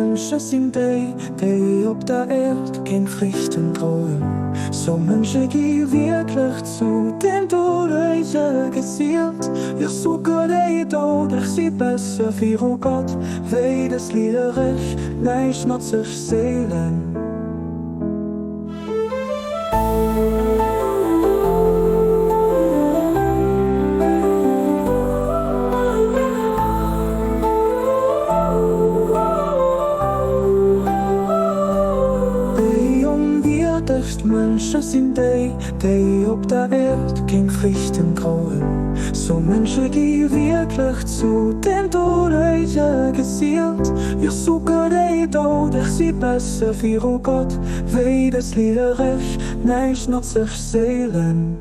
Mënsche sinn déi, déi op der Äerd keng Friichten droen. Sou Mënsche gi wierklech zu den Doudege gezielt, jo souguer déi Doudeg si besser viru Gott wéi dës liedereg, näischtnotzeg Séilen. Déi onwierdegst Mënsche sinn déi, déi op der Äerd keng Friichten droen. Sou Mënsche gi wierklech zu den Doudege gezielt, jo souguer déi Doudeg si besser viru Gott wéi dës liedereg, näischtnotzeg Séilen.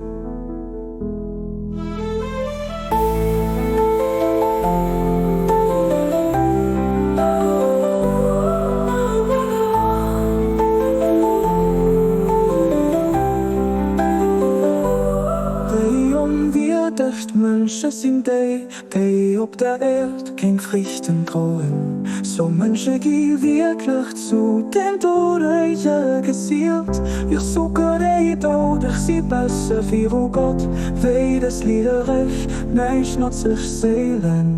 Déi onwierdegst Mënsche sinn déi, déi op der Äerd keng Friichten droen. Sou Mënsche gi wierklech zu den Doudege gezielt, jo souguer déi Doudeg si besser viru Gott wéi dës liedereg, näischtnotzeg Séilen.